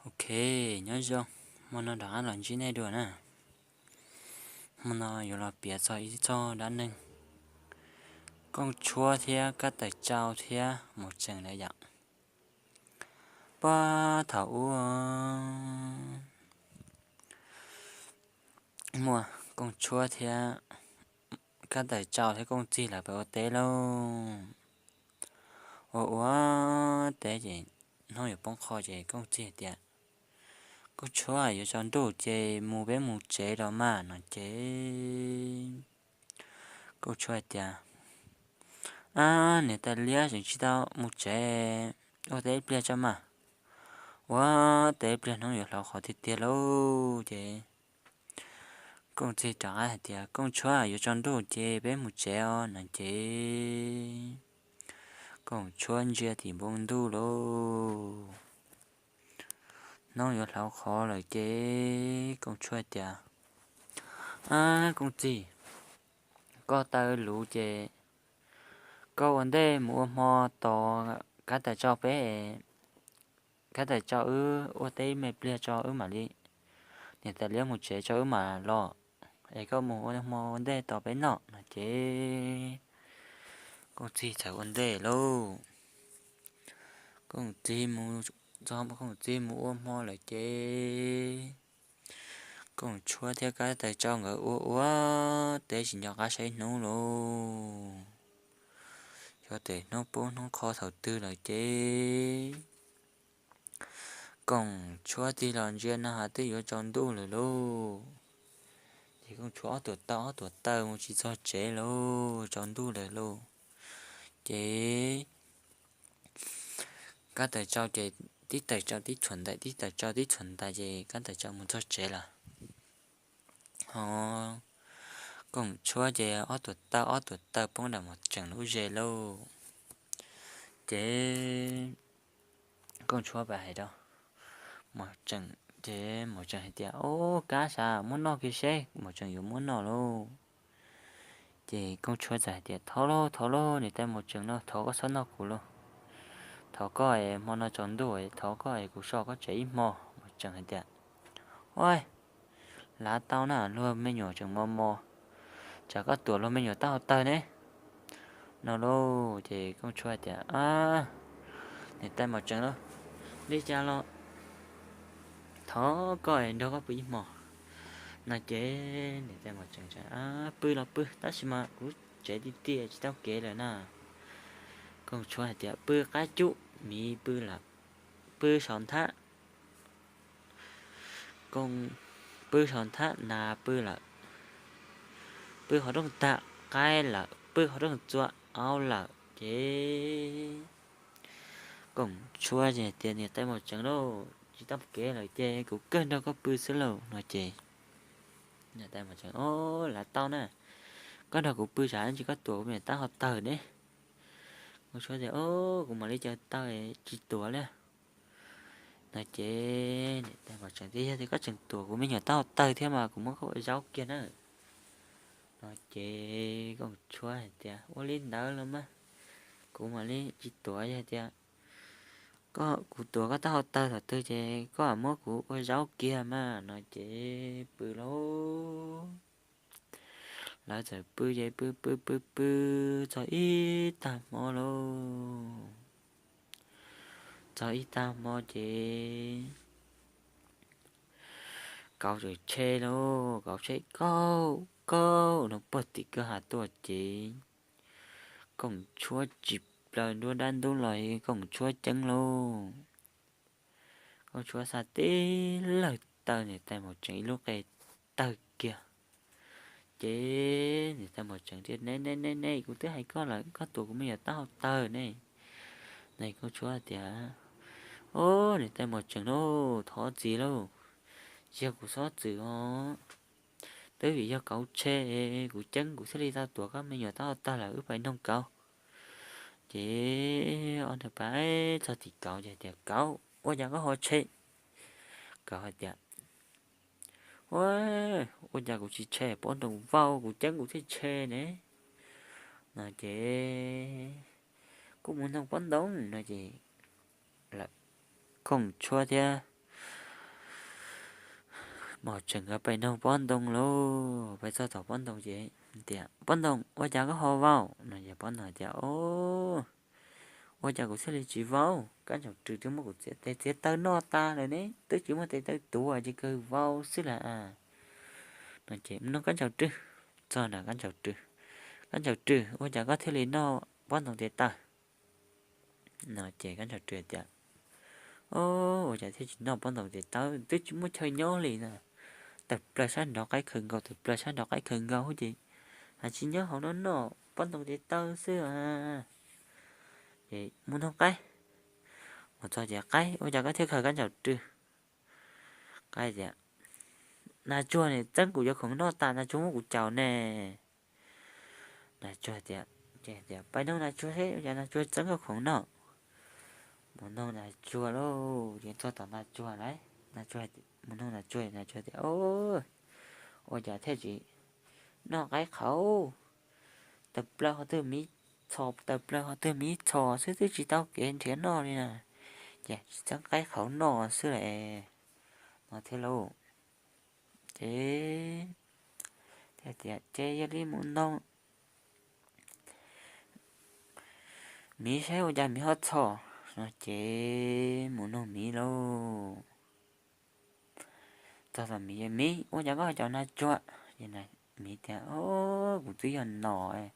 Ok, nyob zoo, hmo no rov qab los ntsib nej dua na. Hmo no yuav los piav txog ib txog dab neeg Kooj Tshuab thiab Kab Tais Tsau thiab Maum Tseem lawv yom. Puag thaum ub, muaj Kooj Tshuab thiab Kab Tais Tsau thiab Kooj Txig lawv pem ua teb lauj. Ua ua teb ces hnub yuav poob qho ces Kooj Txig tias, Kooj Tshuab, yuav tsaus ntuj ces mus peb mus tsev los mas no ces Kooj Tshuab tias, Ab, niam tais liab, tseem tsis tau mus tsev, ua teb ib pliag tso mas. Ua teb ib pliag hnub yuav hlauv qhov tiag tiag lauj ces Kooj Txig rov qab hais tias, Kooj Tshuab, yuav tsaus ntuj ces peb mus tsev os no ces Kooj Tshuab ntsia tim npoo ntuj lauj. Hnub yuav hlauv qhov lawm ces Kooj Tshuab tias, Ab Kooj Txig, koj taw luv ces koj ua ntej mus ua hmo tos Kab Tais Tsau peb, Kab Tais Tsau wb ua teb me pliag tso wb mam li, niam tais liab mus tsev tso wb mam los, es koj mus ua hmo ua ntej tos peb noj no ces Kooj Txig txawm ua ntej lauj. Kooj Txig mus, Kooj Txig mus ua hmo lawm ces Kooj Tshuab thiab Kab Tais Tsau nkawd ua ua teb tsis nco qab saib hnub lauj. Xyov tes hnub poob hnub qho thaum twg lawm ces Kooj Tshuab tig los ntsia no has twb yuav tsaus ntuj lawm lauj. Ces Kooj Tshuab ob tuam taw ob tuam taw mus tsis txog tsev lauj, tsaus ntuj lawm lauj. Ces Kab Tais Tsau ces tib taws tsau tib txhuam ntais, tib taws tsau tib txhuam ntais ces Kab Tais Tsau mus txog tsev lawm. Ho Kooj Tshuab ces ob tuam taw ob tuam taw poob ntawm Maum Tseem lub zes lauj. Ces Kooj Tshuab pab hais rau Maum Tseem, ces Maum Tseem hais tias, Ob, kab sav, muab noj kiag seb. Maum Tseem yuav muab noj lauj. Ces Kooj Tshuab txawm hais tias, Thov lauj, thov lauj, niam tais Maum Tseem no, thov koj txhob noj kuv lauj. Thov koj es hmo no tsaus ntuj, thov koj es kuv so koj tsev ib hmo. Maum Tseem hais tias, Ua, lav tau na, luag me nyuam tseem mos mos, tsam koj tuam luag me nyuam taub hau tawg ne, no lauj. Ces Kooj Tshuab hais tias, Niam tais Maum Tseem lauj, li cas los thov koj es nrog koj pw ib hmo, no ces niam tais Maum Tseem, Pw los pw, tab sis mas kuv tsev tiag tiag tsis tau kev lawm na. Kooj Tshuab hais tias, Pw qab cub miv pw lawm, pw saum nthab, pw saum nthab nas pw lawm, pw qhov rooj tag qaib lawm, pw qhov rooj txua aub lawm. Ces Kooj Tshuab ces tias, Niam tais Maum Tseem lauj, tsis tau kev lawm ces kuv kawg nrog koj pw xwb lauj, no ces niam tais Maum Tseem, Ob, lav tau na, koj nrog kuv pw tsam ntsis koj tuam kuv me nyuam taub hau tawg ne. Kooj Tshuab tias, Ob, kuv mam li caws taw tsis tuam li, no ces niam tais Maum Tseem tias, Yog tias koj tseem tuam kuv me nyuam taub hau tawg thiab mas kuv muab koj ua zaub kiag na, no ces Kooj Tshuab hais tias, Ua li ntawd los mas kuv mam li tsis tuam, yog tias koj, kuv tuam koj taub hau tawg thaum twg ces koj muab kuv ua zaub kiag mas, no ces pw lauj. Lawv txawm pw ces pw pw pw pw txog ib tag hmo lauj. Txog ib tag hmo ces kauv txawm tshe lauj, kauv tshe kauj kauj no puag tim kwj ha tuaj ces Kooj Tshuab tsis plaws nruab dab ntub los Kooj Tshuab ceeb lauj. Kooj Tshuab xa tib lawg taw niam tais Maum Tseem ib lub qe tawg kiag. Ces niam tais Maum Tseem tias, Ne ne ne ne, kuv twb hais koj lawm, koj tuam kuv me nyuam taub hau tawg ne. Nais Kooj Tshuab tias, Ob, niam tais Maum Tseem lauj, thov txim lauj, tsis yog kuv xob txwm os, twb vim yog kauv tshe, kuv ceeb kuv thiaj li tau tuam koj me nyuam taub hau tawg lawm, wb pais noog kauv. Ces ob niag pab txog tim kauv ces tias, Kauv, ua cas koj ho tshe? Kauv hais tias, Ua, ua cas kuv tsis tshe, pob ntoos vau kuv ceeb kuv thiaj tshe ne. No ces kuv mus noog pob ntoos no ces lawm, Kooj Tshuab thiab Mos tseem nkawd pais noog Pob Ntoo lauj, pais txog tom Pob Ntoo ces tias, Pob Ntoo, ua cas koj ho vau? No ces Pob Ntoo tias, O, ua cas kuv thiaj li tsis vau? Kab ntsaum rwg twb muab kuv txiav tes txiav taw noj tas lawm ne, twb tsis muaj tes taw tuav ces kawg vau xwb las. No ces mus noog kab ntsaum rwg. Txog nram kab ntsaum rwg, Kab ntsaum rwg, ua cas koj thiaj li noj Pob Ntoo tes taw? No ces kab ntsaum rwg tias, O, ua cas thiaj tsis noj Pob Ntoo tes taw, twb tsis muaj chaw nyob li na. Tawm plaws sab nraud qaib khaws nkaus, tawm plaws sab nraud qaib khaws nkaus ces hais tsis nyob hauv no noj Pob Ntoo tes taw xwb. Ces mus noog qaib. Mus txog ces, Qaib, ua cas koj thiaj khaws kab ntsaum rwg? Qaib tias, Nas tsuag ne, txeeb kuv cov khoom noj tas nas tsuag muab kuv caum ne. Nas tsuag tias, Pais noog nas tsuag seb ua cas nas tsuag txeeb koj khoom noj. Mus noog nas tsuag lauj, ces txog tom nas tsuag lawm, nas tsuag, mus noog nas tsuag, nas tsuag tias, Ua cas thiaj tsis noj qaib qhauv? Tawm plaws qhov twg miv txhos, tawm plaws qhov twg miv txhos xwb, twb tsis tau kev nrhiav noj li na, ces tsis txeeb qaib qhauv noj xwb las. No thiab lauj, ces thiaj tias, Ces yog li mus noog miv saib ua cas miv ho txhos. No ces mus noog miv lauj. Txog tom miv, Miv, ua cas koj ho caum nas tsuag? Miv tias, Kuv twb yog nom,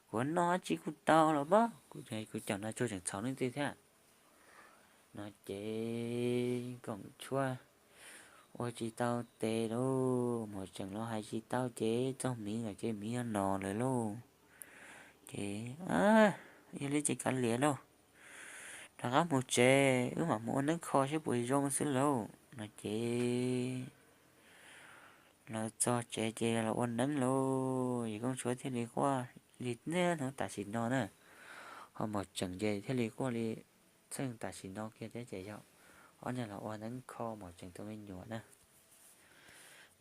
kuv noj dab tsi kuj tau los pab, kuv caum nas tsuag tseem txhaum leej twg thiab. No ces koom tshuaj ua tsis tau tes lauj, mos tseem los hais tsis tau ces txog miv lawm ces miv yog nom lawm lauj. Ces, Yog li ces kav liam lauj, rov qab mus tsev, wb mam mus ua neeb kho saib puas zoo xwb lauj. No ces lawv txog tsev ces los ua neeb lauj, yawg Koob Tshuab thiaj li quaj li niaj hnub tam sim no na, ho mos tseem ces thiaj li quaj li txheej tam sim no kiag thiab ces yog ob niag los ua neeb kho mos tseem tus me nyuam na.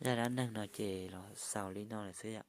Zaj dab neeg no ces los xaus li no lawm xwb yom.